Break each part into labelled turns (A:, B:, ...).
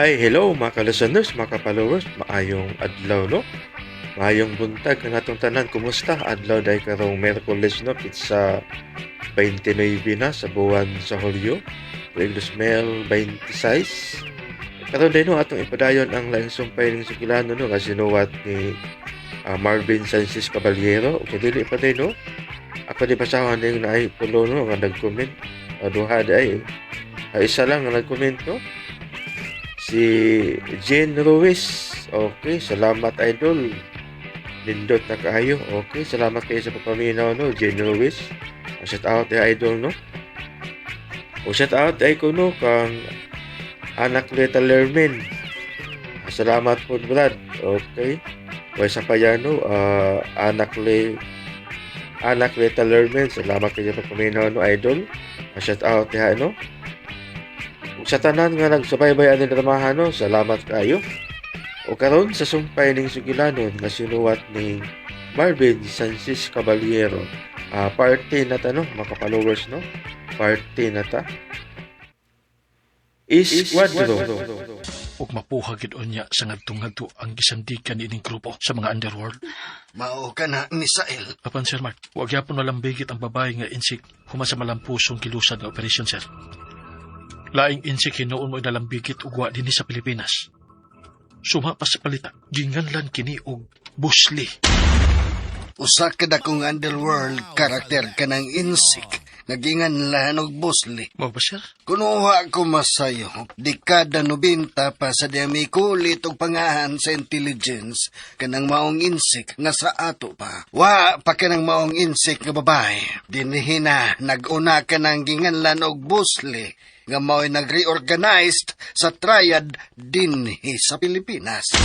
A: Ay, hello mga ka-listeners, mga ka-followers, maayong adlaw, no? Maayong buntag nga natong tanan. Kumusta? Adlaw dahil karong Miyerkules, no? Pitsa 29 na sa buwan sa Hulyo, tuig 2026. Karon din, no, atong ipadayon ang laing sumpay ng sugilano, no, nga sinuwat ni Marvin Sanchez Caballero. O dili pa din, no? Ako di basahon ning naay pulo, no, nga nag-comment. Duha di ay. Isa lang nga nag-comment, no? Si Jane Ruiz. Okay, salamat, idol. Nindot na kaayo. Okay, salamat kayo sa pagpaminaw, no, Jane Ruiz. Shout out ay idol, no? O shout out ay ko, no, kang anak Leta Lermin. Salamat po, Brad. Okay. O isa pa yan, no, anak Leta Lermin. Salamat kayo sa pagpaminaw, no, idol. Shout out ay, no? Sa tanan nga nagsubaybay ani dramahan, no, salamat kayo. O karon sa sumpay ning sugilanon nga sinuwat ni Marvin Sanchez Caballero. Party na ta, no, mga followers, no. Party na ta. Isquadro.
B: Ug mapuha gid unya sa ngadtong-ngadto ang gisandigan niining grupo sa mga underworld.
C: Mao ka na, Misael.
B: Apan, Sir Mark, wa gyapon malambigit ang babae nga insik human sa malampusong gilusad nga operasyon, sir. Laing insik hinuon mo nalambigit ug wa dinhi sa Pilipinas. Suma pa sa palita, ginganlan kini og Busli.
C: Usa ka dakong underworld karakter kanang insik nga ginganlan og Busli.
B: Mao ba, sir?
C: Kunuha ko masayo, dekada 90 pa sa di kulit og pangahan sa intelligence kanang maong insik nga sa ato pa. Wa pa kanang maong insik nga babae. Dinhi na nag-una kanang ginganlan og Busli nga mao'y nag-reorganized sa triad dinhi sa Pilipinas.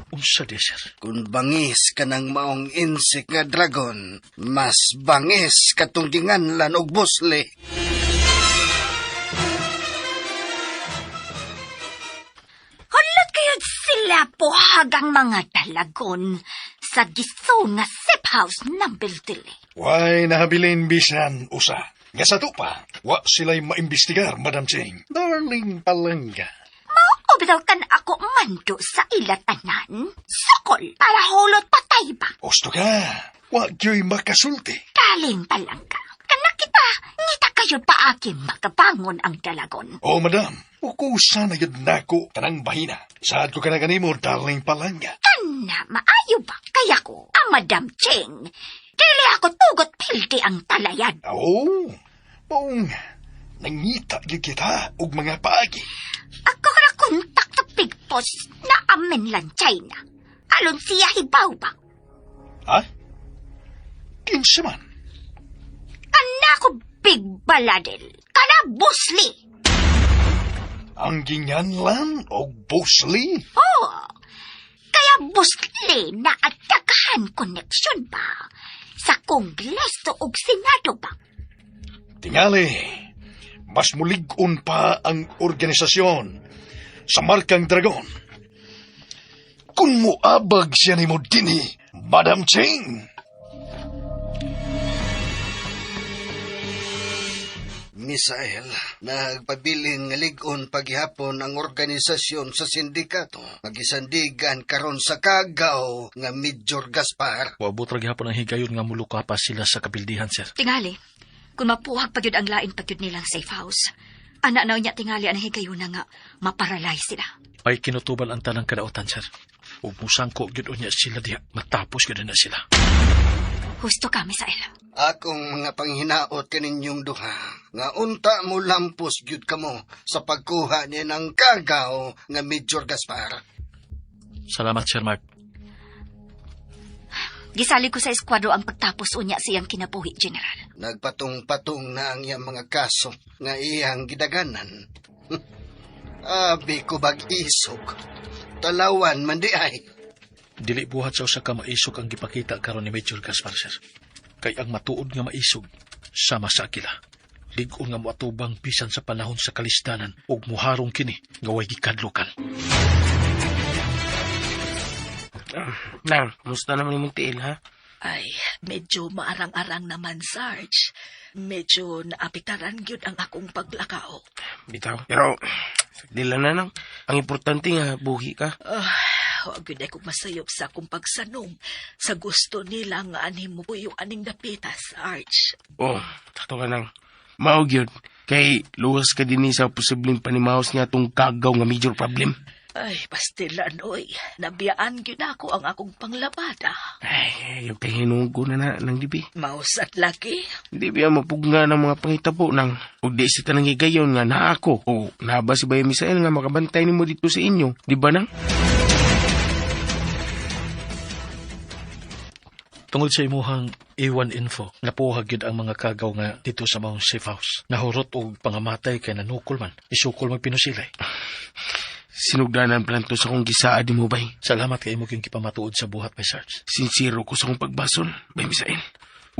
B: Unsa di, sir?
C: Kung bangis ka ng maong insik nga dragon, mas bangis katong ginganlan og Busli.
D: Hulot kayo sila puhagang mga dalagon sa giso nga safe house number 3.
E: Way nahabilin bisan usa. Nga sa tupa, wa sila'y maimbestigar, Madam Ching. Darling palangga.
D: Mao bitaw kan ako mando sa ila tanan. Sukol para hulot patay ba?
E: Osto ka, wa gyo'y makasulti.
D: Kaling palangga. Kanak kita, ngita kayo paaki makabangon ang dalagon.
E: O, madam, ukusa na yun nako kanang bahina. Saad ko ka na kanimo, darling palangga.
D: Kana, maayo ba? Kaya ko, ang Madam Ching. Dili ako tugot pildi ang talayan.
E: Oo, maong nangita gyud kita og mga paagi.
D: Ako ka na kontak sa big boss na amin lang China. Alon siya hibaw ba?
E: Ha? Kinsa man?
D: Kana ko big baladel. Kana busli.
E: Ang ginganlan og Busli?
D: Oh, kaya busli na atakahan koneksyon ba? Sa Kongreso ug Senado ba?
E: Tingali, mas mulig-on pa ang organisasyon sa Markang Dragon. Kung muabag siya ni mo dinhi, Madam Ching.
C: Misael, nagpabilin nga lig-on paghihapon ang organisasyon sa sindikato. Magisandigan karon sa kagaw nga Major Gaspar.
B: Waabot ra gihapon ang higayon nga muluka pa sila sa kabildihan, sir.
D: Tingali, kung mapuhag pagyud ang lain pagyud nilang safe house, ana na niya tingali ang higayon na nga maparalyze sila.
B: Ay kinutubal ang tanang kadautan, sir. Ug musangko gyud unya sila diha, matapos gyud na sila.
D: Husto ka, Misael.
C: Akong mga panghinaot kaninyong duha, nga unta mo lampos gyud kamo sa pagkuha niya ng kagaw nga Major Gaspar.
B: Salamat, Sir Mark.
D: Gisali ko sa eskwado ang pagtapos unya siyang kinabuhi, General.
C: Nagpatong-patong na ang iyang mga kaso nga iyang gidaganan. Abi ko bag-isog. Talawan man di ay.
B: Dili buhat sa usa ka maisog ang gipakita karon ni Major Gaspar, sir. Kay ang matuod nga maisog sama sa akila. Lig-on nga moatubang bisan sa panahon sa kalisdanan ug muharong kini nga way gikadlukan.
F: Nang, kumusta naman imong tiil, ha?
G: Ay, medyo maarang-arang naman, Sarge.
F: Medyo naapektaran gyud ang akong paglakaw.
G: Bitaw. Pero, dila na nang. Ang importante nga, buhi ka.
F: Wa gyud ay kong masayop sa akong pagsanong sa gusto nila nga anhi mo puyo aning dapitas, Arch.
G: Oh, sakto ka nang. Mao gyud. Kay luwas ka din sa posibleng panimaos nga tong kagaw nga major problem.
F: Ay, pastilan, oy. Nabiyaan gyud ako ang akong panglabada.
G: Ay, ayaw kay hinugo na na ng dibi.
F: Mausat lagi.
G: Di ba mapugna ng mga pangitabo nang ug di sa tanang higayon nga naa ako o naa ba si Bayo Misael nga makabantay nimo dito sa inyo, di ba nang?
B: Tungod sa imuhang A1 info, napuhag gyud ang mga kagaw nga dito sa maong safe house. Nahurot og pangamatay kay nanukol man. Isukol magpinusilay.
G: Sinugdanan planto sa akong gisaad nimo bay.
B: Salamat kay imo gyud gipamatuod sa buhat bay Sarge.
G: Sinsero ko sa akong pagbasol, Bay Misael.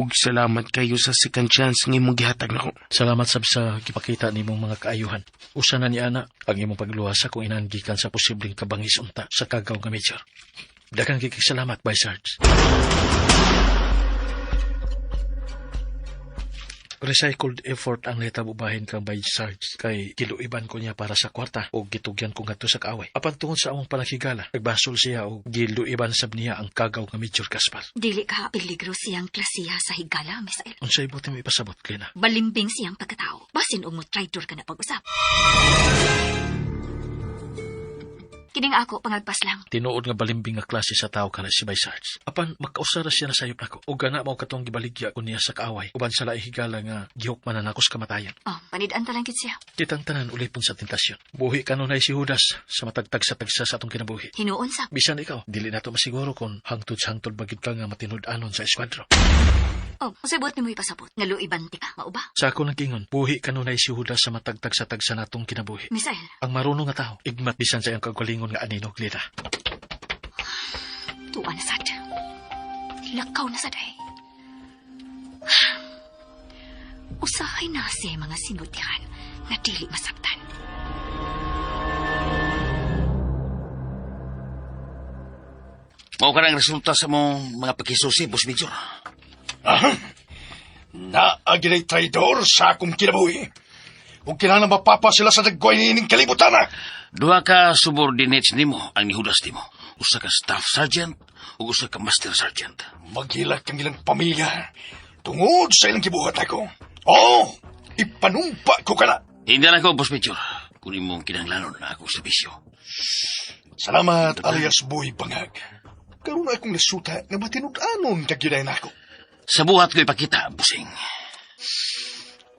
G: Ug salamat kayo sa second chance nga imong gihatag nako.
B: Salamat sab sa gipakita nimong mga kaayuhan. Usa na ni ana ang imong pagluwas sa kung inahan gikan sa posibleng kabangis unta sa kagaw nga major. Daghang kay salamat bay Sarge. Recycled effort ang nahitabo bahin kang bay Sarge kay giluiban ko niya para sa kwarta o gitugyan ko ngadto sa kaaway. Apan tungod sa among panakigala, nagbasol siya og giluiban sab niya ang kagaw nga Major Gaspar.
D: Dili ka peligro siyang klasiha sa higala, Misael.
B: Unsay buti mo ipasabot, Lena?
D: Balimbing siyang pagkatao. Basin og mo traitor ka na pag-usap. Kining ako pangagpas lang.
B: Tinuod nga balimbing nga klase sa tao kana si Bay Sarge. Apan makausara siya na sayop nako. Og gana mao katong gibaligya ko niya sa kaaway uban sa laing higala nga gihukman na nako sa kamatayan.
D: Oh, panid-an ta lang gid siya.
B: Kitang tanan ulipon sa tentasyon. Buhi kanunay si Judas sa matagtag sa tagsa sa atong kinabuhi.
D: Hinuon sa.
B: Bisan ikaw, dili nato masiguro kung hangtod sa hangtod ba gid ka nga matinud-anon sa eskwadro.
D: Oh, unsay buot nimo ipasabot? Nga luiban ti ka, mao ba?
B: Sa ako nang kingon, buhi kanunay si Judas sa matagtag sa tagsa natong kinabuhi.
D: Misael,
B: Ang marunong nga tao, igmat bisan sa iyang kagalingon nga anino, Glida.
D: tuwa na sad. Lakaw na sad ay. Usahay na siya mga sinultihan nga dili masabtan.
H: Mao ka ng resulta sa mong mga pagkisusi, Boss Major.
E: Naagilay traidor sa akong kinabuhi. Ug kinahanglan mapapa sila sa dagway niining kalibutan. ah.
H: Duha ka subordinates nimo ang nihudas nimo. Usa ka staff sergeant ug usa ka master sergeant.
E: Maghilak ang ilang pamilya tungod sa ilang gibuhat ako. Oo, ipanumpa ko kana.
H: Hindi na ko, Boss Major. Kung imong kinahanglanon na akong serbisyo.
E: Salamat, alias Boy Bangag. Karon akong nasuta nga matinud-anon kag gyud nako.
H: Sa buhat ko ipakita, busing.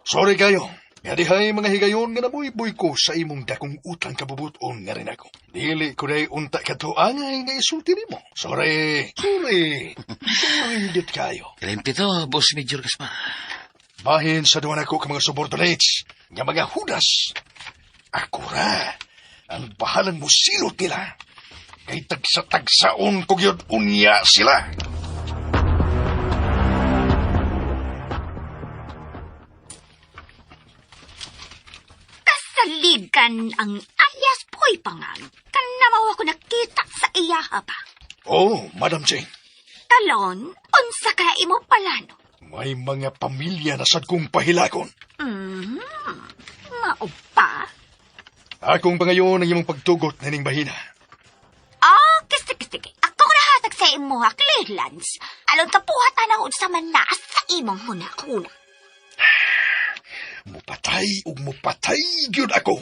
E: Sorry kayo. Nga dihay mga higayon nga nabuy-buy ko sa imong dakong utang kabubuton nga rin ako. Dili ko day unta kadto angay nga isulti nimo. Sorry, sorry. Sorry gid kayo.
H: Kalimti to, Boss Major Gaspar.
E: Bahin sa duwa nako ka mga subordinates nga mga hudas. Ako ra ang bahalang musilot nila. Kay tagsa-tagsaon ko gyud unya sila.
D: Kasaligan ang alias Boy Pangag. Kanamaw ako nakita sa iyaha pa.
E: Oh, Madam Jane,
D: Talon, unsa ka imo palano?
E: may mga pamilya na sad kong pahilakon.
D: Mao pa?
E: Akong pangayon ang imong pagtugot na ning bahina.
D: Ah, sige, sige. Ako nahatag sa imo ha, clearance. Alon ka puhatan ako sa manas sa imong huna-huna.
E: Mupatay ug mupatay gyud ako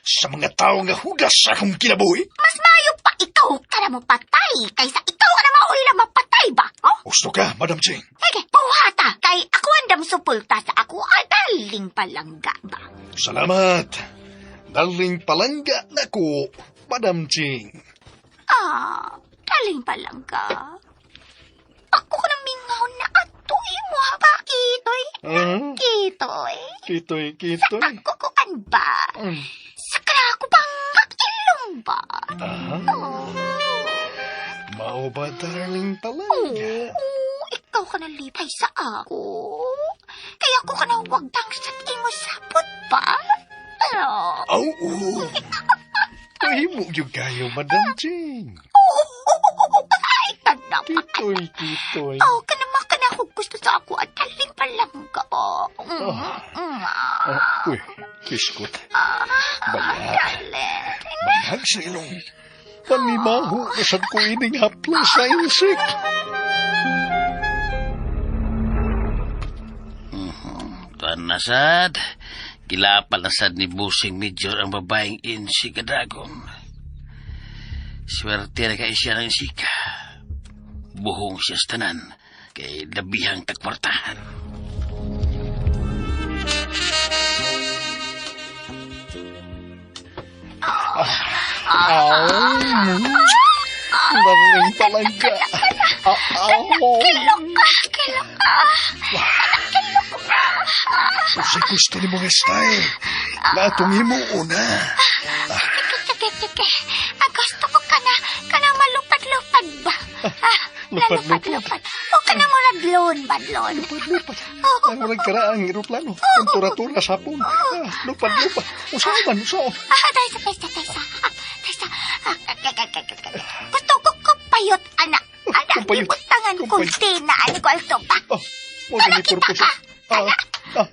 E: sa mga tawo nga hudas sa akong kinabuhi.
D: Mas maayo pa ikaw ka na mapatay kaysa ikaw ka na mauli mapatay ba? Oh?
E: Gusto ka, Madam Jane?
D: Sige, puhata kay ako andam supulta sa ako ang daling palangga ba?
E: Salamat. Daling palangga nako, Madam Jane.
D: Ah, daling palangga. Ako ka na mingaw na ato imo ha ba, Kitoy? Kitoy.
E: Kitoy, kitoy.
D: Ako kuan ba? Sa ako bang ilong ba?
E: Ah, mao ba, darling palangga?
D: Oo, ikaw ka na lipay sa ako. Kaya ako ka na wagdang sa imo sapot ba? Ano?
E: Aw, oo. Kahimo gyud kayo, Madam Jane.
D: Ay, tanap.
E: Kitoy, kitoy.
D: Oh, ka na na ako gusto sa ako at taling palangga. Oh.
E: Ah, uy, kiskot. Baya.
D: Darling.
E: Bangag sa ilong. Panimaho na sad ko ining haplos sa insik.
H: Tuan na sad. Gilapal na sad ni Busing Major ang babaeng insik ka dragon. Swerte na kay siya ng insika. Buhong siya sa tanan kay labihang tagkwartahan.
E: Darling palangga. Aw.
D: Kilok ka, kilok ka.
E: Usay gusto ni mga style. Na atong himuon na.
D: Sige, sige, sige. Ah, gusto ko ka na, ka na malupad-lupad ba? Ah,
E: Lupad-lupad.
D: Lupad-lupad. O ka na murag loan ba, loan?
E: Lupad-lupad. Ang murag karaang eroplano. Ang tura-tura sa hapon. Ah, lupad-lupad. Usaw man, usaw.
D: Ah, taysa, taysa, taysa. Ah, taysa. Ah, kay. Gusto ko kupayot, anak. Anak,
E: Kupayot.
D: ibutangan
E: Kupayot.
D: kuntina, ani ko alto ba?
E: Oh, mo ni purpose. Ah, ah,
D: Oh,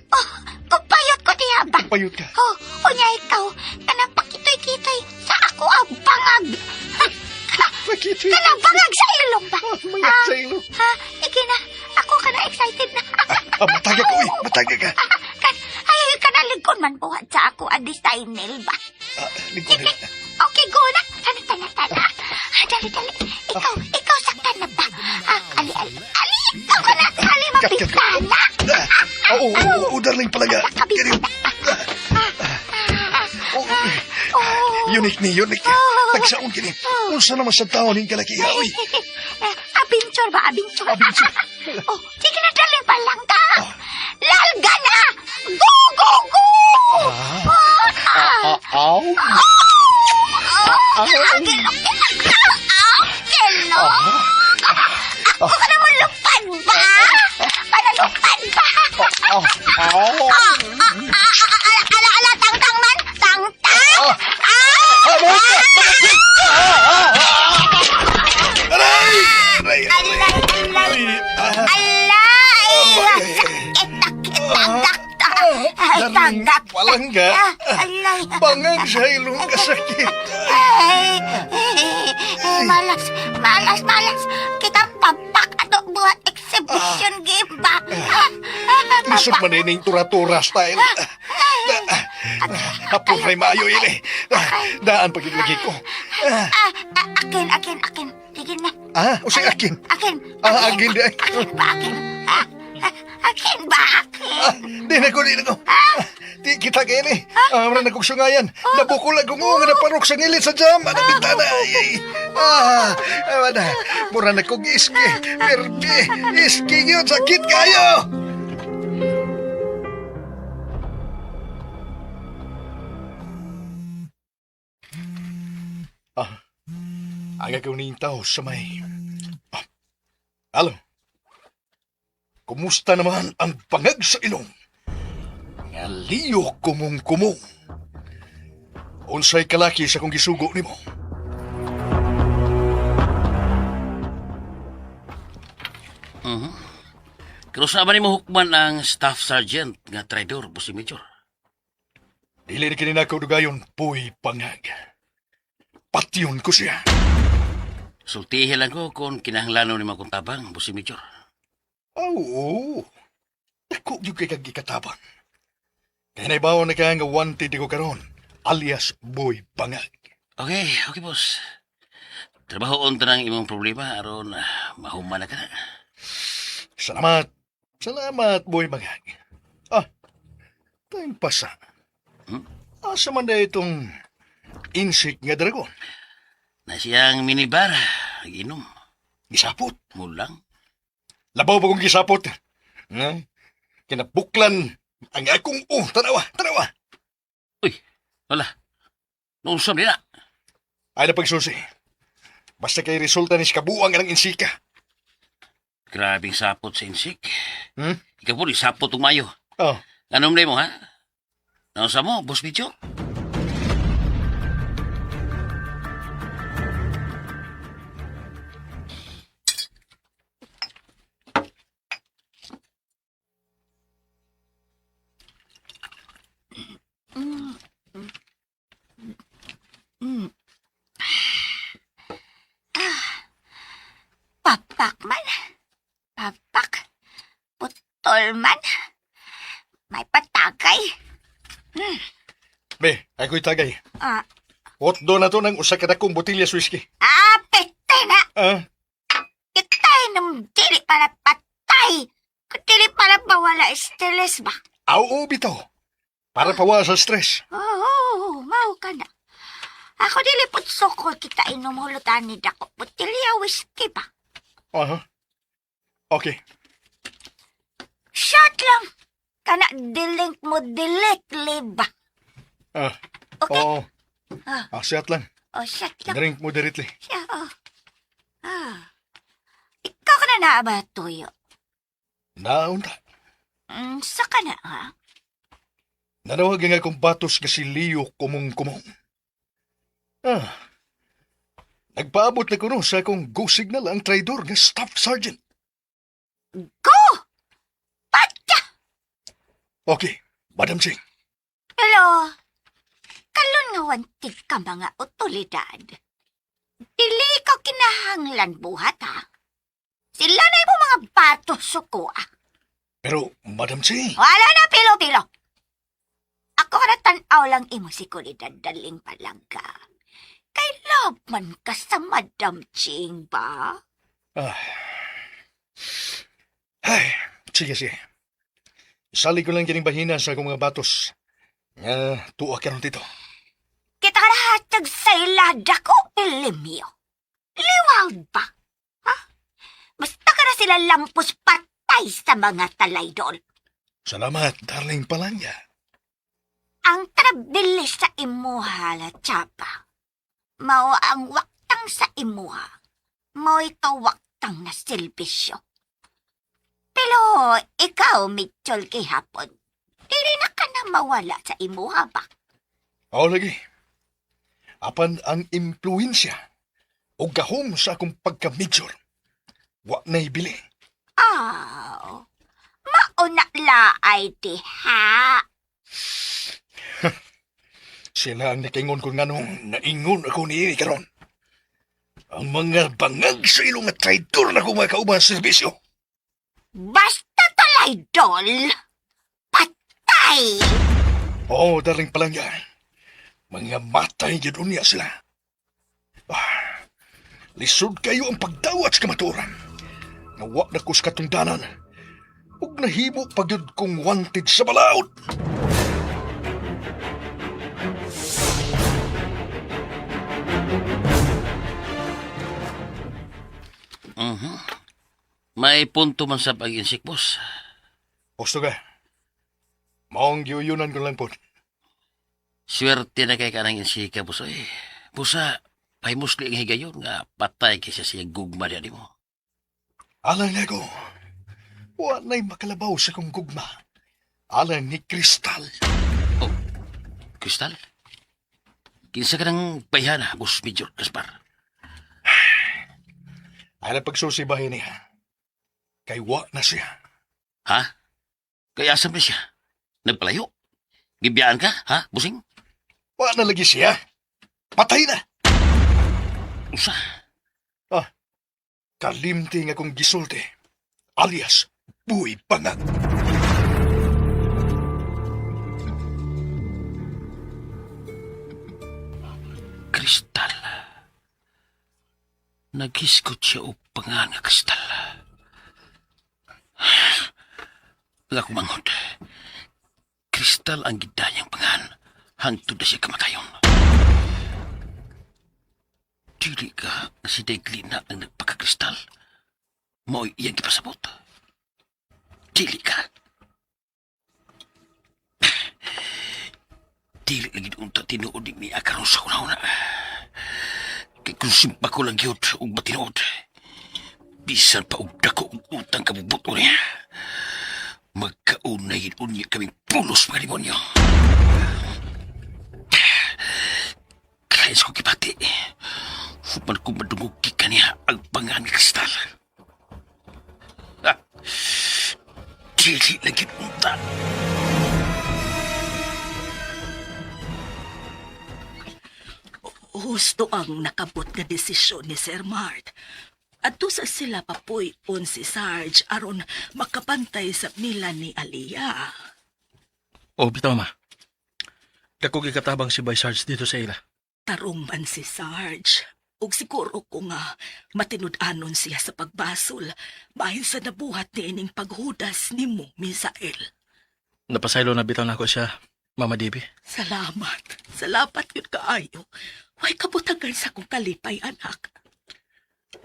D: kupayot ko diha ba?
E: kupayot ka.
D: Oh, unya ikaw, kanang pakitoy-kitoy sa ako ang bangag.
E: Pakitoy.
D: Kanang bangag sa ilong ba?
E: Ah, bangag sa ilong.
D: Ha, ike na. Ako ka na excited na.
E: Ah, mataga ka, uy. Mataga ka.
D: Ah, kan, ay, kanalikon man buhat sa ako ang design ba?
E: Ah, lingkod
D: Sige.
E: na.
D: Okay, go na. Tana, tana, tana. Ah, dali, dali. Ikaw, ikaw saktan na ba? Ah, ali, ali, ali. Ikaw ka na. Ali,
E: Kat, kat, kat.
D: mabintana.
E: Ah, oo, oo, oo, darling palangga. Ganyan. Oh,
D: Oh.
E: unique ni, unique. Tagsaon kini. Unsa naman sa taon ning kalaki, uy.
D: Adventure ba? Adventure.
E: Adventure.
D: Oh, sige na, darling, palangga. Lalga na! Go, go, go!
E: Ah, aw.
D: Oh, kelok, kelok! Ako ka na mo lupad ba? Para lupad ba?
E: Aw, aw.
D: Ala, ala, ala, tang, tang man! Tang, tang! Ah!
E: Aray! Aray!
D: Alay, alay!
E: Ay, ah.
D: Alay! Sakit, sakit, tagak, ay,
E: Darling,
D: tagak.
E: palangga.
D: Ah, Alay!
E: Bangag sa ilong kasakit.
D: Ay, ay, malas, malas, malas. Kita papak ato buhat exhibition game ba? Ah, ah,
E: Lisod
D: papak.
E: man ining tura-tura style. Hapon ray maayo ini. Daan pagilagi ko.
D: Ah, ah, akin, akin, akin. Sige na.
E: Ah, usay akin.
D: Akin.
E: Ah, akin di ay.
D: Akin ba, akin? Ah, ah, akin ba, akin?
E: Ah, di na ko, di na ko. Di kita kay ni. Ah, mura na kong sungayan. Nabukol ako nga naparok sa ngilit sa jam. Ano bintana? Ay, ay. Ah, ah, mura na kong iski. Perdi, iski yun. Sakit kayo. Ah, aga ko ning tao sa may. Ah, alo. Kumusta naman ang bangag sa ilong? Nga liyo kumong-kumong. Unsay kalaki sa kong gisugo nimo?
H: Pero sa ni mo hukman ang staff sergeant nga traidor, Busing Major.
E: Dili ni kini nako dugayon puy pangag. Patyon ko siya.
H: Sultihi lang ko kung kinahanglanon ni mga tabang, Busing Major.
E: Oo. Dako gyud kay kag gikatabang. Kay naibaw na ka nga wanted ko karon alias Boy Bangag.
H: Okay, okay, boss. Trabahoon ta ng imong problema aron mahuman na ka na.
E: Salamat. Salamat, Boy Bangag. Ah, time pasa.
H: Hmm?
E: Asa man na itong insik nga dragon?
H: Na siyang minibar, inom,
E: Gisapot.
H: mulang.
E: Labaw pa kong gisapot. Ha? Kinabuklan ang akong oh, tanawa, tanawa.
H: Uy, wala. Nousam din na.
E: Ay na pagsusi. Basta kay resulta ni kabuang ang insika.
H: Grabing sapot sa insik.
E: Hmm?
H: Ikaw po, sapot umayo.
E: Oh,
H: Anong mo, ha? Nausa mo, boss Bicho?
D: Sukol man. May patagay.
E: Be, ako'y tagay.
D: Ah,
E: Hotdo na to ng usa ka dakong botelya sa whisky.
D: ah, pete na.
E: Ah,
D: Kita nung dili para patay. Kung dili para mawala stress ba?
E: aw, oo, bitaw. Para pawa sa stress.
D: Oo, mau ka na. Ako dili pud sukol kita inom hulutan ni dako. Botelya whisky ba?
E: Aha. Okay.
D: Shot lang. Kana dilink mo directly ba?
E: Ah,
D: Okay.
E: oo.
D: Ah.
E: Ah, siyat lang.
D: Oh, shot lang.
E: Drink mo directly.
D: Siya, oh. Ah. Ikaw ka na na ba, Tuyo?
E: Naunta.
D: Sa ka na, ha?
E: Nanawag nga akong batos nga si Leo kumong-kumong. Ah. Nagpaabot na kuno sa akong go signal ang traidor nga staff sergeant.
D: Go! Patya!
E: Okay, Madam Ching.
D: Hello? Kalon nga wantig ka mga otoridad. Dili ko kinahanglan buhat, ha? Sila na imo mga bato suko, ah.
E: Pero, Madam Ching,
D: Wala na, pilo-pilo. Ako na tanaw lang imo sekuridad daling palangga. Kay love man ka sa Madam Ching ba?
E: Ah. Ay, sige, sige. Isali ko lang kining bahina sa akong mga batos. Nga, tuwa karon dito.
D: Kita ka nahatag sa ila dako pilimyo. Liwag ba? Ha? Basta ka na sila lampos patay sa mga talaydol.
E: Salamat, darling palangga.
D: Ang trabili sa imuha la tsapa. Mao ang waktang sa imuha. Mao'y kawaktang na silbisyo. Pero ikaw, Mitchell, gihapon. Dili na ka na mawala sa imuha ba?
E: Oo, lagi. Apan ang impluensya o gahom sa akong pagka-major. Wa na'y bili.
D: Aw, mauna laay di ha.
E: Sila ang nakaingon ko nganong naingon ako ni karon. Ang mga bangag sa ilong nga traidor na akong mga kauban sa serbisyo.
D: Basta talay dol, patay!
E: Oo, darling palangga. Mga matay gyud unya sila. Ah, lisod kayo ang pagdawat sa kamatuoran. Nga wa na ko sa katungdanan. Ug nahimo pa gyud kong wanted sa balaod.
H: Mhm. May punto man sa pag-insik, boss.
E: Gusto ka? Maong giyuyunan ko lang po.
H: Swerte na kay kanang insika, boss. Oy. Busa, pahimusli ang higayon nga patay kaysa siya gugma niya nimo.
E: Alang na ko. Wa na'y makalabaw sa kong gugma. Alang ni Kristal.
H: Oh, Kristal? Kinsa ka ng bayhana, boss Major Gaspar?
E: Ay na pagsusibahin niya. Kay wa na siya.
H: Ha? Kaya asa ba siya? Nagpalayo? Gibiyaan ka, ha, busing?
E: Wa na lagi siya. Patay na.
H: Usa.
E: Ah, kalimti nga kong gisulti. Alias, buhay bangag.
H: Kristal. Naghiskot siya og pangan nga kristal. Wala kumangod. Kristal ang gidayang pangan. Hangtod na siya kamatayon. Dili ka na si Deglina ang nagpakakristal. Mo'y iyang gipasabot. Dili ka. Dili lagi unta tinuod ni Mia karon sa una-una. Kay kung simpa ko lang yun ug matinuod. Bisan pa og dako og utang kabubuto niya. Magkaunay yun unya kaming pulos mga demonyo. Kaya sa ko kipati. Human ko madungog kaniya ang pangan ni Kristal. Ah, dili lagi unta.
F: Husto ang nakabot nga desisyon ni Sir Mart. Adto sa sila papuy-on si Sarge aron makapantay sa nila ni Aliyah.
B: O, bitaw ma. Dako gikatabang si Bay Sarge dito sa ila.
F: Tarong man si Sarge. Ug siguro ko nga matinud-anon siya sa pagbasol bahin sa nabuhat niining paghudas nimo, Misael.
B: Napasaylo na bitaw nako siya, Mama Debbie.
F: Salamat. Salamat yun kaayo. Way kabutagan sa kong kalipay, anak.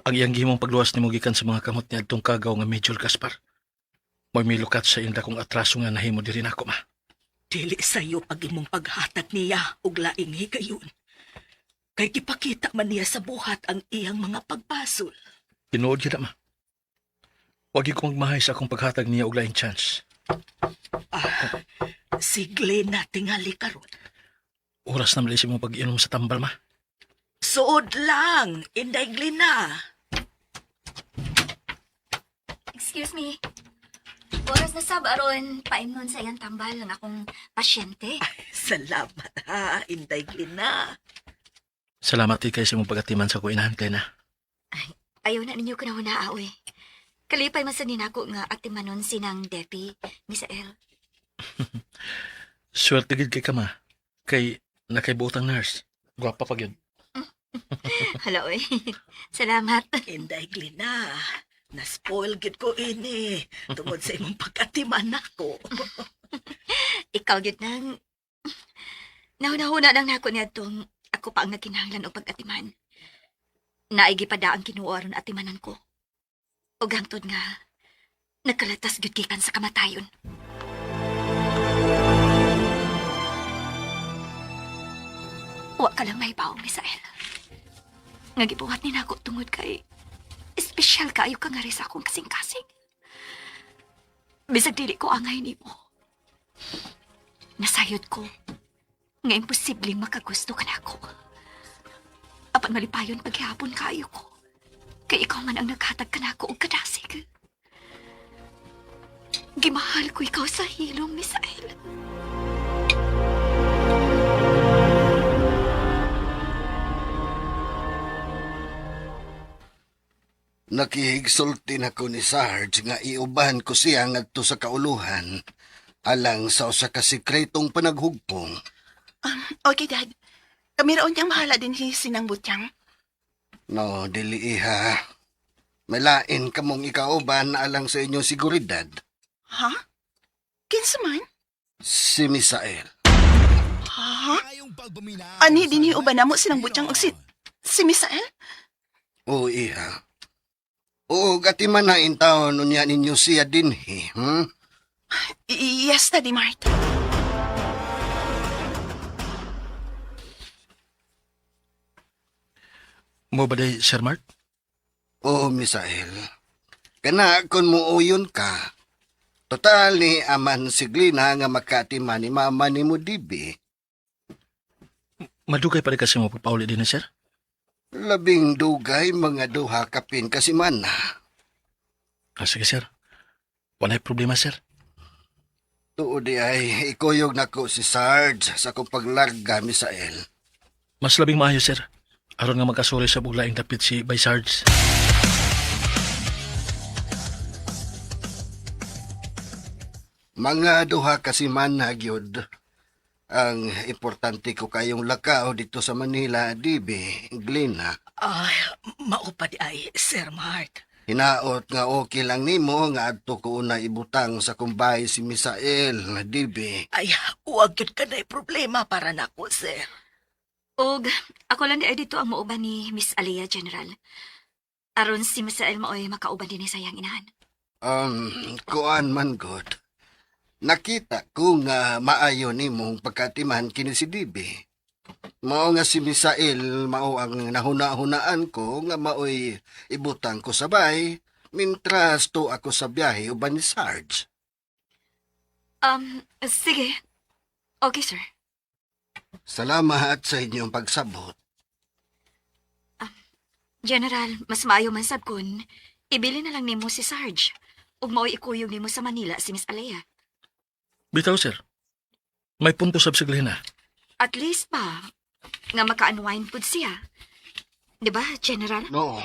B: Ang iyang gihimong pagluwas nimo gikan sa mga kamot ni adtong kagaw nga Major Gaspar. Mo'y milukat sa iyang dakong atraso nga nahimo diri nako ma.
F: Dili sayo pag imong paghatag niya og laing higayon. Kay gipakita man niya sa buhat ang iyang mga pagbasol.
B: Tinuod gyud na, ma. Wag gyud ko magmahay sa akong paghatag niya og laing chance.
F: Ah, si Glenn na tingali karon.
B: Oras na mali sa imong pag-inom sa tambal ma.
F: Suod lang, Inday Glenna.
D: Excuse me. Oras na sab aron paimnon sa iyang tambal ang akong pasyente.
F: Salamat ha, Inday Glenna.
B: Salamat kay sa imong pagatiman sa kuinahan kay na.
D: Ayaw na ninyo kunahuna aoy. Kalipay man sa ninako nga atimanon sinang Debbie, Misael.
B: Swerte gid kay ka ma. Kay nakaibuot ang nurse. Gwapa pa gyud.
D: Hala oy. Salamat.
F: Inday Glenna, na-spoil gid ko ini tungod sa imong pagkatiman nako.
D: Ikaw gyud nang nahunahuna lang nako niadtong ako pa ang nagkinahanglan og pag-atiman. Naigi pa da ang Ginoo aron atimanan ko. Og hangtod nga nagkalatas gyud gikan sa kamatayon. Wa ka lang mahibaw, Misael. Nga gibuhat ni nako tungod kay espesyal kaayo ka nga rin sa akong kasing-kasing. Bisag dili ko angay nimo. Nasayod ko nga imposibleng makagusto ka nako. Apan malipayon paghihapon kaayo ko. Kay ikaw man ang naghatag kanako og kadasig. Gimahal ko ikaw sa hilom, Misael.
C: Nakihigsulti na ko ni Sarge nga iuban ko siya ngadto sa kauluhan alang sa usa ka sikretong panaghugpong.
I: Okay, Dad. Kami raon niyang mahala din hi sinang butyang.
C: No, dili iha. Malain ka mong ikauban alang sa inyong seguridad.
I: Ha? Kinsa man?
C: Si Misael.
I: Ha? Ani din hi uban namo sinang butyang og si Misael?
C: Oo, iha. Oo, gati man na intaon unya ninyo siya dinhi,
I: Yes, Daddy Mart.
B: Mo ba day, Sir Mark?
C: Oo, Misael. Kana kung muuyon ka, total ni aman si Glina nga makatiman ni mama ni mo dibi.
B: Madugay pa rin kasi mo pagpauli din, sir.
C: Labing dugay mga duha kapin kasimana.
B: Ah, sige, sir. Walay problema, sir.
C: Tuod di ay ikuyog nako si Sarge sa akong paglarga, Misael.
B: Mas labing maayo, sir. Aron nga magkasuri sa buglaing dapit si Bay Sarge.
C: Mga duha kasimana gyud. Ang importante ko kayong lakaw dito sa Manila, dibi, Glina.
F: Ay, mao pa di ay, Sir Mart.
C: Hinaot nga okay lang nimo nga adto ko una ibutang sa kumbay si Misael, dibi.
F: Ay, huwag yun ka na problema para nako, sir.
D: Og ako lang di ay dito ang muuban ni Miss Aliyah General. Aron si Misael maoy makauban din sa iyang inahan.
C: Kuan man god. Nakita ko nga maayo nimong pagkatiman kini si Dibi. Mao nga si Misael mao ang nahuna-hunaan ko nga maoy ibutang ko sabay mintras to ako sa biyahe uban ni Sarge.
D: Sige. Okay, sir.
C: Salamat sa inyong pagsabot.
D: General, mas maayo man sab kun ibili na lang nimo si Sarge ug maoy ikuyog nimo sa Manila si Miss Alea.
B: Bitaw, sir. May punto sab si Glena.
D: At least pa nga maka-unwind pud siya. 'Di ba, General?
C: No.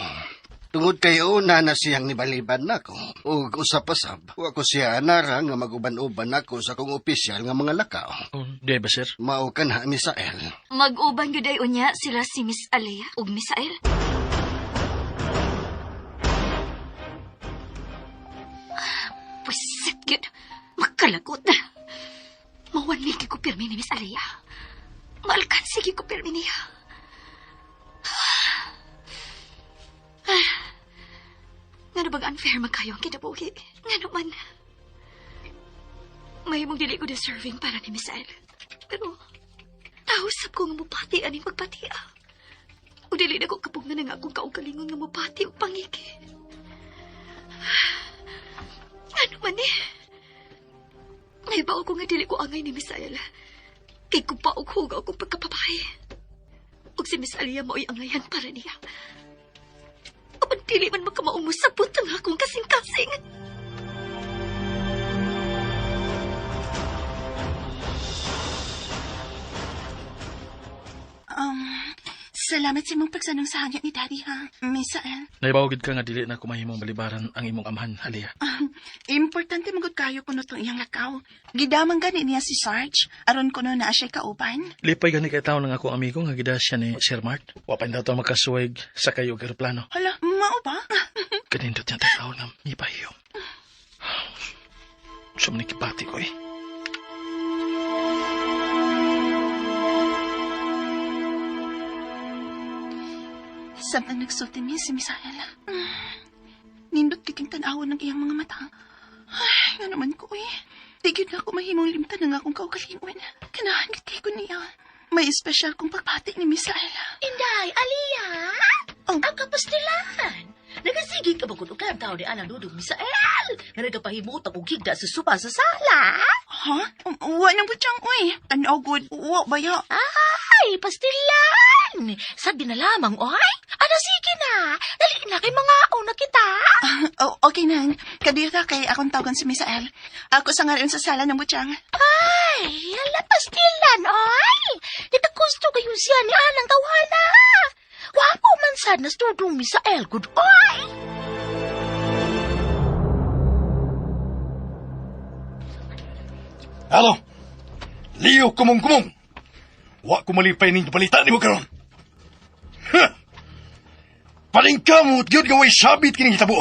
C: Tungod kay una na siyang nibaliban nako. Ug usa pa sab, wa ko siya anara nga maguban-uban nako sa akong opisyal nga mga lakaw.
B: Oh, di ba, sir?
C: Mao ka na, Misael.
J: Mag-uban gyud ay unya sila si Miss Alea ug Misael. Pwisit gyud. Makalagot na. Mawanig ko pirmi ni Miss Alea. Maalkansi gyud ko pirmi niya. Ngano bang unfair man kayo ang kinabuhi? Ngano man. Mahimong dili ko deserving para ni Misael. Pero tausap ko nga mupati aning pagpatia. O dili na ko kapugnan nga akong kaugalingon nga mupati og pangiki. Ano man eh? Naibaw ko nga dili ko angay ni Misael. Kay kupa og hugaw kong pagkapabahay. Og si Miss Alia mao'y angayan para niya. Apan dili man makamaong mosabot ang akong kasing-kasing.
I: Salamat sa imong pagsanong sa hangyo ni Daddy, ha? Misael.
B: Naibaw gid ka nga dili na kumahimong balibaran ang imong amahan, Alea.
I: Importante magud kayo kuno tong iyang lakaw. Gidamang gani niya si Sarge, aron kuno naa siya kauban.
B: Lipay gani kay taon ng akong amigo nga gida siya ni Sir Mart. Wa pa daw makasuweg sa kayo og eroplano.
I: Hala, mao ba?
B: Kanindot niya tao nga mipahiyo. Sumnikipati ko eh.
I: Samtang nagsulti mi si Misael. Nindot kiking tan-awon ng iyang mga mata. Ay, nga naman ko eh. Di gyud na ako mahimong limtan ng akong kaugalingon. Kanahan gid ko niya. May espesyal kong pagbati ni Misael.
F: Inday, Aliyah!
I: Oh.
F: Ang kapastilan! Nagasige ka ba kung ukang tao ni Anang Dudong Misael? Nga nagapahimutang og higda sa suba sa sala?
I: Ha? Wa nang butyang, uy. Tanaw good. Wa ba ya?
F: Ay, pastilan! Sabi na lamang, oy! Ano, sige na! Dali na kay mga una kita!
I: Oh, okay nang. Kadira kay akong tawagan si Misael. Ako sa ngayon sa sala ng butyang.
F: Ay, hala, pastilan, oy! Nikagusto kayo siya ni Anang Tawhana! Wapo man sad na Dudong Misael, good oy!
E: Halo? Leo kumong-kumong. Wa ko malipay ning balita nimo karon. Ha! Palingkamot gyud nga way sabit kining hitabo.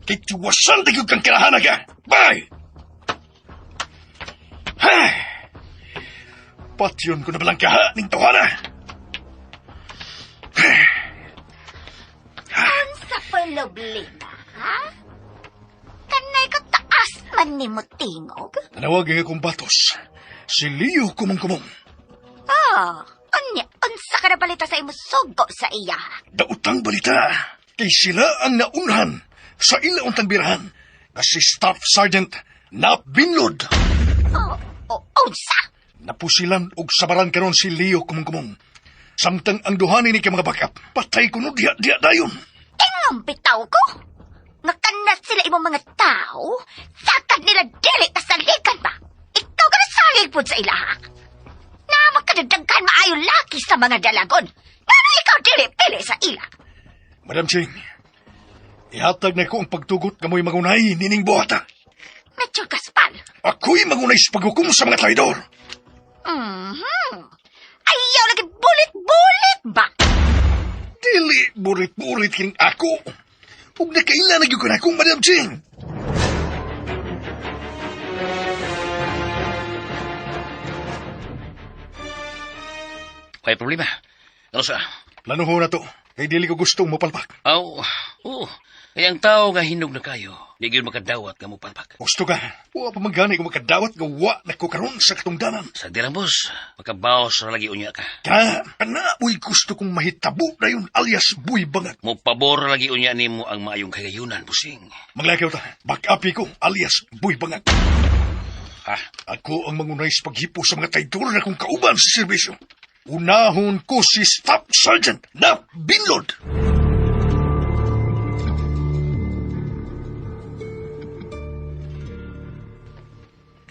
E: Kay tiwasan ta gyud kang kinahanag ka. Bye! Ha! Patyon ko na balang kaha ning tawhana.
D: Sa problema, ha? Kanay ka taas man ni mo tingog.
E: Tanawag ang akong batos. Si Leo kumong-kumong.
D: Ah, unya, unsa ka na balita sa imo sugo sa iya.
E: Dautang balita. Kay sila ang naunhan sa ila untang birahan. Nga si Staff Sergeant Nap Binlod.
D: Oh, oh, unsa?
E: Napusilan og sabaran karon si Leo kumong-kumong. Samtang ang duha ni kay mga backup, patay kuno diha diha dayon.
D: Tingong bitaw ko. Nga kanat sila imong mga tao, sakad nila dili ta saligan ba? Ikaw ka na salig pod sa ilaha. Na makadagdagan maayo laki sa mga dalagon. Ngano ikaw dili pili sa ila?
E: Madam Ching, ihatag na ko ang pagtugot nga mo'y magunay nining buhata.
D: Medyo Gaspar.
E: Ako'y magunay sa paghukom sa mga traidor.
D: Mhm. Ayaw lagi bulit-bulit ba?
E: Dili burit-burit kining ako. Ug nakaila na gyud ko na akong Madam Ching.
H: Kaya problema. Ano sa?
E: Plano ho na to. Kay dili ko gustong mapalpak.
H: Aw, oo. Kaya ang tao nga hinog na kayo, di gyud makadawat nga mupalpak.
E: Gusto ka. Wa pa man gani ko makadawat nga wa na ko karon sa katungdanan.
H: Sa dirang boss, makabaos ra lagi unya ka.
E: Ka, kana mo'y gusto kong mahitabo na yun alias buy bangag.
H: Mupabor ra lagi unya nimo ang maayong kagayunan, busing.
E: Maglakaw ta, back up ko alias buy bangag.
H: Ha?
E: Ako ang mangunay sa paghipo sa mga traidor na kong kauban sa serbisyo. Unahon ko si Staff Sergeant na Binlod.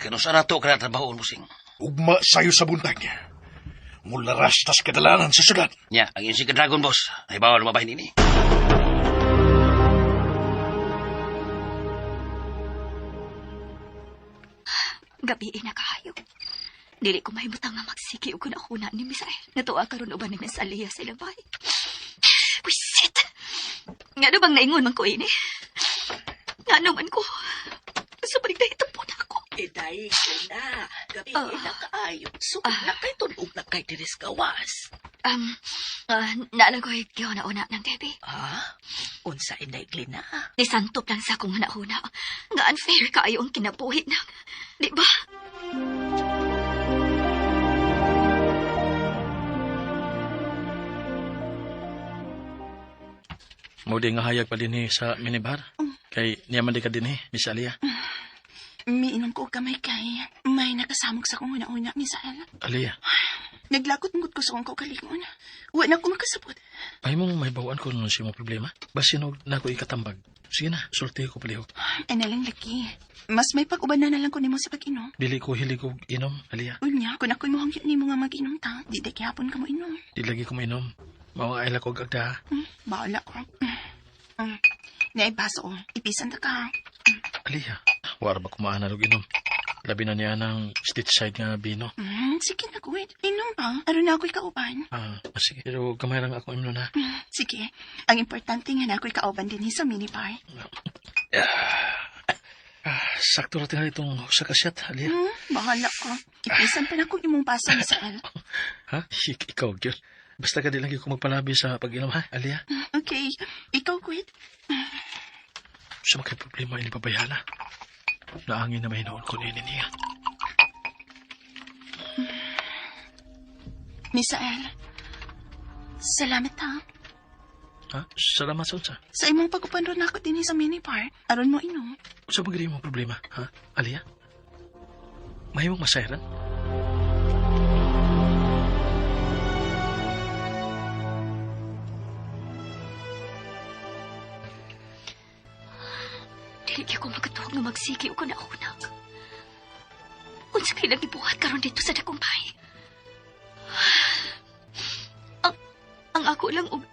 H: Kano sa nato ka na trabahoon, busing?
E: Ugma sayo sa buntag. Mula rastas kadalanan sa syudad.
H: Nya, ang iyong si Dragon, boss. Ay bawal mabahin ini.
J: Gabi na kaayo. Dili ko mahimutang nga magsiki og kuna-kuna ni Misael. Natuwa karon uban ni Miss Aliyah sa ilang bahay. Wisit! Nga bang naingon man ko ini? Nga naman ko? Sa balik na po na ako.
F: Iday ko na. Gabi na kaayo. So, na kay tunog na kay diris gawas.
J: Naalang ko gihuna-una ng Debbie.
F: Ha? Unsa inday Glina?
J: Nisantop lang sa akong huna-huna. Nga unfair kaayo ang kinabuhi nang. Di ba?
B: Mo di nga hayag pa dinhi sa minibar. Kay niya man di ka dinhi, Miss Aliyah.
I: Miinom ko og kamay kay may nakasamok sa akong una-una, Misael.
B: Aliyah,
I: Naglakot-ngot ko sa akong kaugalingon. Wa na ko makasabot.
B: pahimong may bawaan ko nun siya mo problema. Basin og na ko ikatambag. Sige na, sulti ko palihog.
I: Ay nalang laki. Mas may pag-uban na lang ko nimo sa pag-inom.
B: Dili ko hilig og inom, Aliyah.
I: Unya, kung ako'y mohangyo nimo nga mag-inom ta, di day gihapon ka mo inom.
B: Di lagi ko mainom. Mao nga ko og agda.
I: Bahala ko. Naay baso, oh. Ipisan ta ka.
B: Aliyah, wara ba kumaan og inom? Labi na niya ng street side nga bino.
I: Sige na, kuwit. Inom pa. Aron na ako'y kauban.
B: Ah, sige. Pero gamay lang ako imnon ha.
I: Sige. Ang importante nga na ako'y kauban din sa minibar.
B: Sakto ra tingali itong usa ka shot, Aliyah.
I: Bahala ko. Ipisan pa na kung imong baso, Misael.
B: Ha? Ikaw, gyud. Basta ka di lang gyud ko magpalabi sa pag-inom, ha, Aliyah?
I: Okay. Ikaw, kuwit.
B: Sa mga problema ini babayana. Naangin na mahinoon ko nini niya.
I: Misael, salamat ha.
B: Ha? Salamat sa unsa.
I: Sa imong pag-upan ron ako din sa minibar. Aron mo inom.
B: Unsa man gid imong problema, ha? Aliyah? Mahimong masayran?
J: Dili gyud ko makatuog nga magsiki og kuna-una. Unsa kay lang gibuhat karon dito sa dakong bahay? Ang ako lang og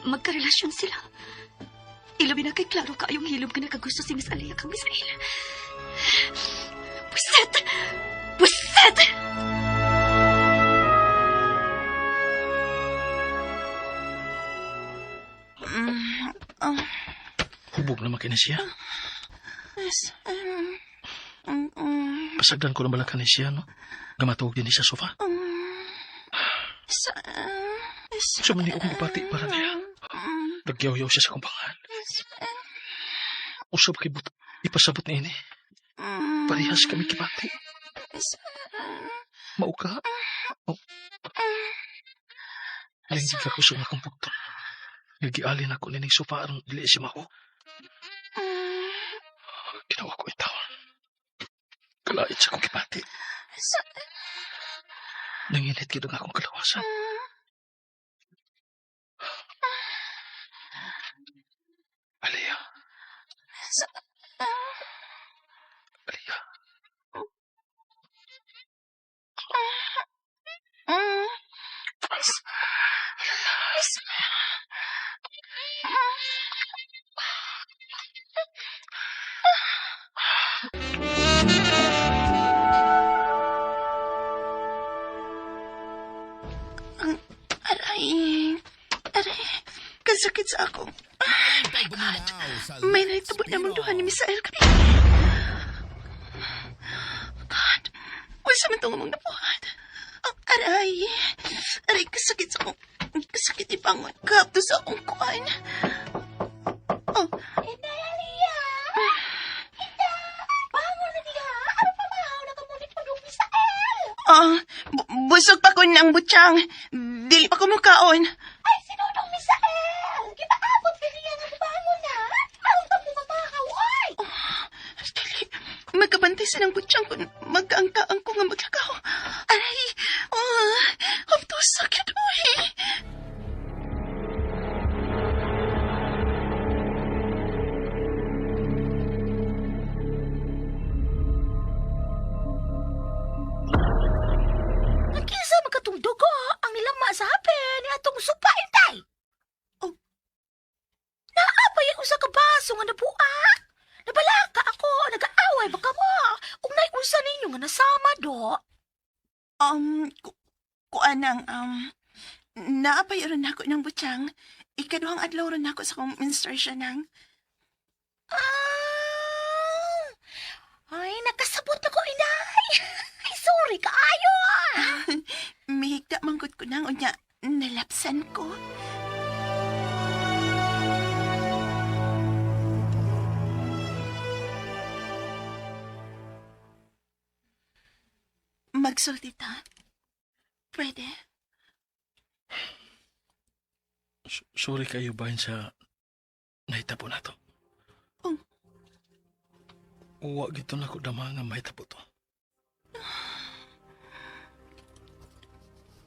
J: magkarelasyon sila. Ilabi na kay klaro kaayong hilom ka nakagusto si Miss Aliyah kang Miss Ayla. Buset! Buset!
B: Hubog naman kini siya.
I: Yes.
B: Pasagdan ko na balakan ni siya, no? Gamatuog din sa sofa.
I: Sa,
B: Sa man akong gipati para niya. Nagyaw-yaw siya sa kumpangan. Usab kay but ipasabot ni ini. Parehas kami kibati. Mauka. Oh. Lingig ako sa akong bugtong. Nagialin ako nining sofa aron dili siya mao. Ginawa ko itaw. Kalait sa akong kibati. Nanginit gid ang akong kalawasan. Aliyah. Aliyah.
I: Aray. Aray. Kasakit sa ako. Ay, my God. May nahitabo namang duha ni Misael kami. God. Wala man itong among nabuhat. Ang aray. Aray, kasakit sa akong... Kasakit ipangon. Kapto sa akong kuwan. Oh.
D: Inday, Aliyah! Inday! Bangon na diha! Ano pa ba? Nakamunit pa dong Misael!
I: Ah, busog pa ko ng butsyang. Dili pa ko mukaon.
D: Ay, sinunong Misael! Gipaabot ka niya nga bangon na! Aron ka mo mamakaw, ay!
I: Oh, dili. Magkabantay sa ng butsyang kung magkaangkaang ko nga maglakaw. Aray! Oh, hapto sakit, uy!
D: Nagkisa magkatong dugo ang nilama sa hapin ni atong supa, Inday!
I: Oh.
D: Naapay ang usa ka baso nga nabuak. Nabalaka ako, nag-aaway baka mo. Ug nay
F: Unsa ninyo nga nasama do?
I: Kuan nang, naapay ron nako ng butiyang. Ikaduhang adlaw ron nako sa akong menstruation nang.
D: Ah! Ay, nakasabot ako, inay. Ay, sorry kaayo ah.
I: Mihigda manggod ko nang unya, nalapsan ko. Magsulti ta. Pwede.
B: Sorry kayo bahin sa nahitabo na to.
I: Oh.
B: Uwa gito na ko dama nga mahitabo to.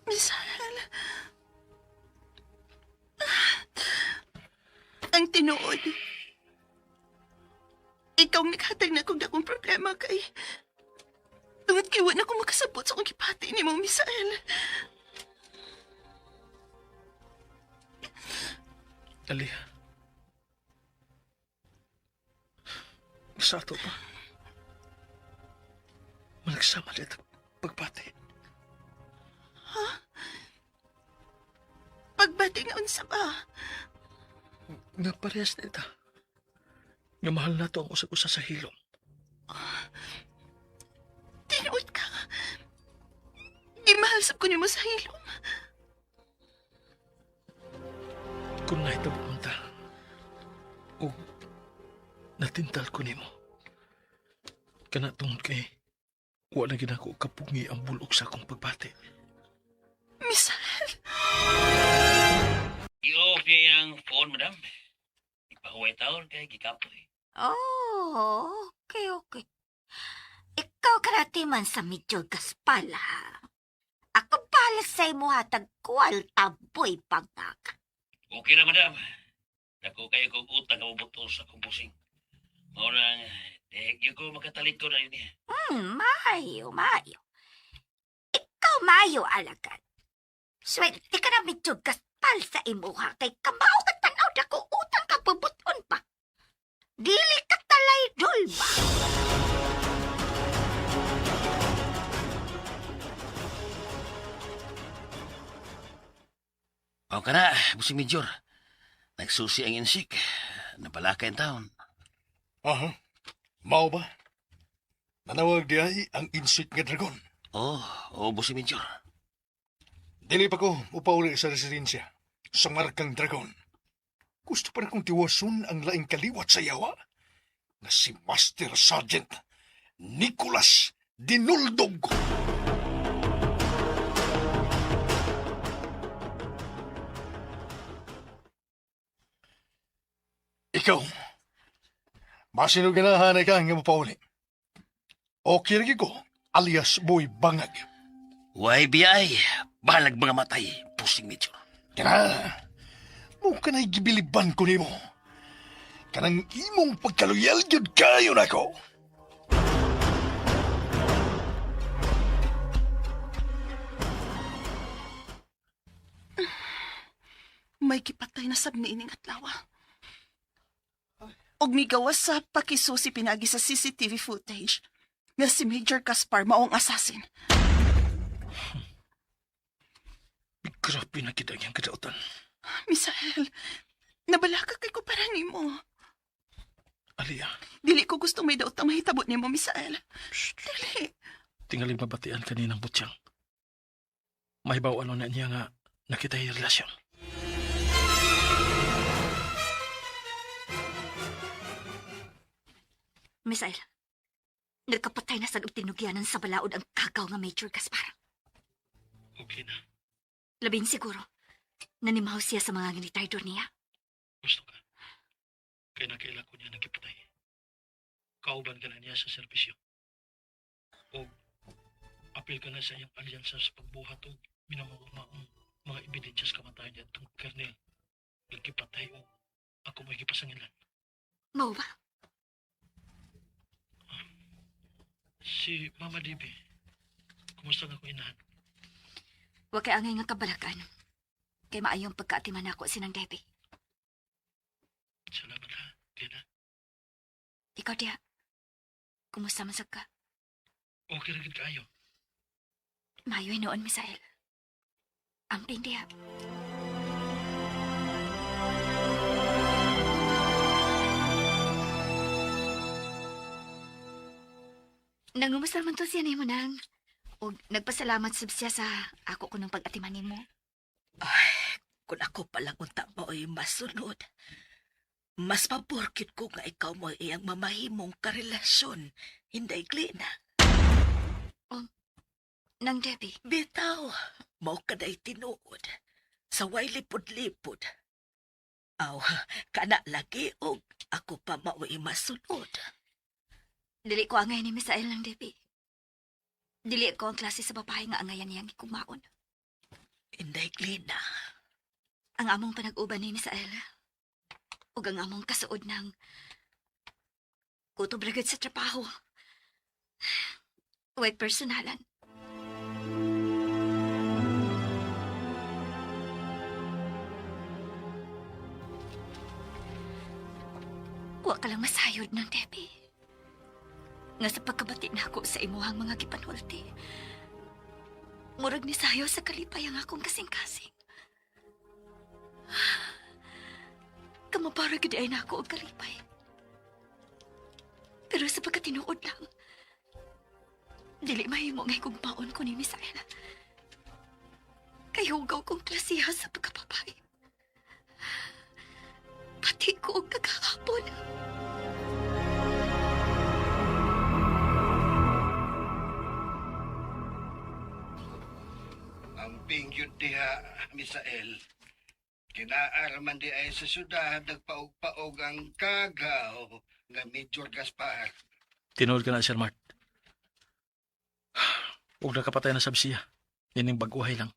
I: Misael. Ang tinuod. Ikaw ang naghatag na kong dakong problema kay... Tungod kay wala ko makasabot sa akong gipati ni mo, Misael.
B: Alia. Sa ato pa. Malagsama dito pagbati.
I: Pagbati nga unsa ba?
B: Nga parehas na ita. Nga mahal na to ang usag-usa sa hilom.
I: Tinuod ka. Gimahal sab ko nimo sa hilom.
B: Kung nahitabo man ta, o natintal ko nimo. Kana tungod kay wala gid ako kapungi ang bulok sa akong pagbati.
I: Misael.
H: I-off niya yung phone, madam. Ipahuway taon kay gikapoy.
D: Oh, okay, okay. Ikaw karati man sa medyo gaspal, ha? Ako pala sa imo hatag kwalta, boy, pangak.
H: Okay na, madam. Dako kayo kong utang ang buto sa akong busing. Mao nang, di ko makatalikod na yun niya.
D: Mayo, mayo. Ikaw mayo, alagad. Swerte ka na medyo gaspal sa imuha kay kamao ka tanaw dako utang ka bubuton pa. Dili ka talay dul ba?
H: O ka na, busing major. Nagsusi ang insik. Napalaka in taon.
E: Aha. Mao ba? Nanawag di ay ang insik nga dragon.
H: Oh, oh, busing major.
E: Dili pa ko upauli sa residensya sa markang dragon. Gusto pa na kong tiwason ang laing kaliwat sa yawa na si Master Sergeant Nicolas Dinuldog. Ikaw, masinuganahan ka nga mapauli. Okay lagi ko, alias Boy Bangag.
H: Why biyay? Balag mga matay, pusing major.
E: Kana, mo kanay gibiliban ko nimo. Kanang imong pagkaluyal gyud kayo nako.
I: May gipatay na sab niining adlaw. Og migawas sa pakisusi pinagi sa CCTV footage nga si Major Caspar maong assassin.
B: Grabe na kita ang kadautan.
I: Misael, nabalaka kay ko para nimo.
B: Alia,
I: Dili ko gusto may daot ang mahitabo nimo, Misael.
B: shh,
I: Dili.
B: tingali mabatian kaninang butyang. May ano na niya nga nakita yung relasyon.
D: Misael, nagkapatay na sa tinugyanan sa balaod ang kagaw nga Major Gaspar.
B: Okay na.
D: Labing siguro, nanimaw siya sa mga nginitardo niya.
B: Gusto ka. Kaya nakaila ko niya nagkipatay. Kauban ka na niya sa serbisyo. O apil ka na sa iyang alyansa sa pagbuhat o minamaumaong mga ebidensya sa kamatayan niya itong kernel. Nagkipatay o ako may gipasangilan.
D: Mao ba?
B: Si Mama Debbie, kumusta nga ko inahan?
D: Wa kay angay nga kabalakan. Kay maayong pagkaatiman ako sinang Debbie.
B: Salamat ha, Tina.
D: Ikaw diya. Kumusta man sad ka?
E: Okay ra gid kaayo.
J: Mayo noon, Misael. Amping diha. Nangumusta man to siya nimo nang. Og nagpasalamat sab siya sa ako kunong pag-atiman nimo.
F: Ay, kung ako palang unta mo ay masunod. Mas paborkit ko nga ikaw mo iyang mamahimong karelasyon. Hinday, Glena.
J: Nang Debbie,
F: Bitaw, mao kaday tinuod. Sa way lipod-lipod. Aw, kana lagi og ako pa mao'y masunod.
J: dili ko angay ni Misael nang Debbie. Dili ko ang klase sa babae nga angayan niyang ikumaon.
F: Inday, Glena.
J: Ang among panag-uban ni Misael ug ang among kasuod ng kutob ra gyud sa trabaho. Way personalan. Wa ka lang masayod ng Debbie. Nga sa pagkabati nako sa imuhang mga gipanulti. Murag ni sayo sa kalipay ang akong kasing-kasing. Kamapara gid ay nako og kalipay. Pero sa pagkatinuod lang, dili mahimo nga higugmaon ko ni Misael. Kay hugaw kong klasiha sa pagkapapay. Pati ko og kagahapon.
C: Ang pingyod diha, Misael. Kinaaraman di ay sa syudad nagpaog-paog ang kagaw nga Major Gaspar.
B: Tinuod ka na, Sir Mart. Huwag nakapatay na sab siya. Nining baguhay lang.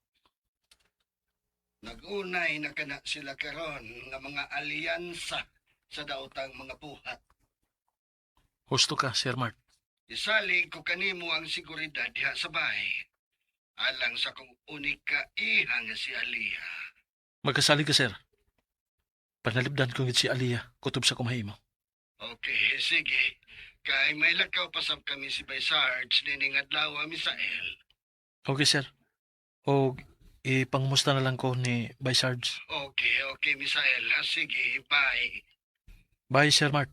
C: Nagunay na kana sila karon nga mga alyansa sa daotang mga buhat.
B: Husto ka, Sir Mart.
C: Isalig ko kanimo ang seguridad diha sa bahay. Alang sa kong unika iha nga si Aliyah.
B: Magkasalig ka, sir. Panalipdan ko ngit si Aliyah, kutob sa kumahimo.
C: Okay, sige. Kay may lakaw pasab kami si Bay Sarge nining adlaw, Misael.
B: Okay, sir. O ipangmusta na lang ko ni Bay Sarge.
C: Okay, okay, Misael. Ha, sige, bye.
B: Bye, Sir Mart.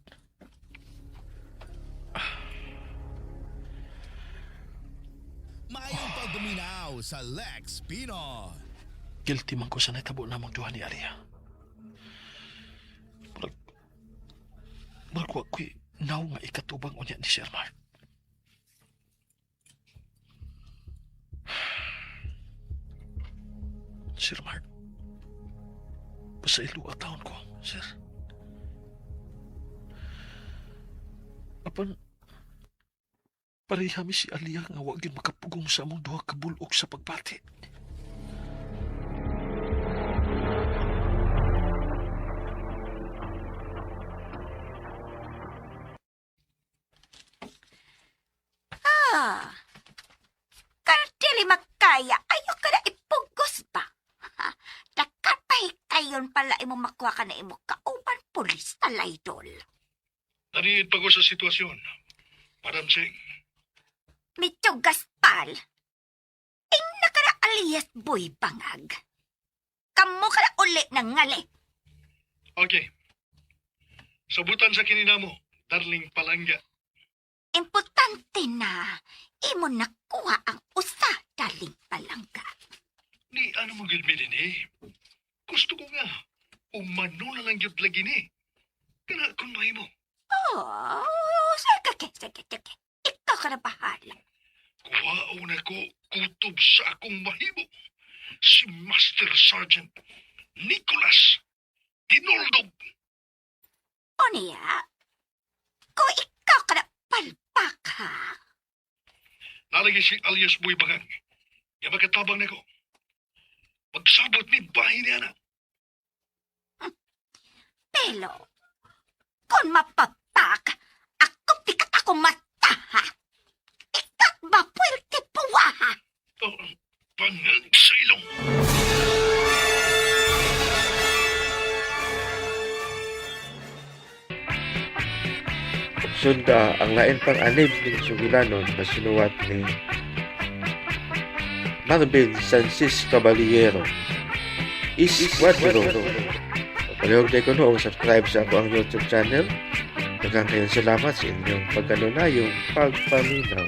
K: Maayong pagduminaw sa Lex Pino.
B: Guilty man ko sa naitabo namang duha ni Aliyah. Murag, murag wa ko'y naw nga ikatubang unya ni Sir Mart. Sir Mart, pasailo taon ko, sir. Apan, pareha mi si Aliyah nga wa gyud makapugong sa among duha ka bulok sa pagbati.
D: Ah. Karon dili makaya, ayo ka na ipugos ba? Nakapahikayon pala imo makuha ka na imo kauban pulis talaydol.
E: Naniid pa ko sa sitwasyon. Madam Cheng,
D: Medyo Gaspal. Ing nakara alias boy bangag. Kamo ka na uli ng ngali.
E: okay. Sabutan sa kininamo, darling palangga.
D: Importante na imo nakuha ang usa daling palangga.
E: Ni ano mo gyud mi din eh. Gusto ko nga, umano na lang gyud lagi ni. Kana kung mahimo.
D: Oh, sige, sige, sige. Ikaw ka na bahala.
E: Kuhaon ako kutob sa akong mahimo. Si Master Sergeant Nicolas Tinoldog.
D: O niya, kung ikaw ka na palpak ha.
E: Nalagi si alias Boy Bangang. Ya makatabang nako. Pagsabot ni bahay niya na.
D: Pero, kung mapapak, ako pikat ako mata ha. Ikat ba puwerte puwa ha?
E: Oh, bangag sa ilong.
A: Sunda ang lain pang anib ning sugilanon na sinuwat ni Marvin Sanchez Caballero. Isquadro. Palihog day ko no, subscribe sa akoang YouTube channel. Daghang kayong salamat sa inyong pagkanunayong pagpaminaw.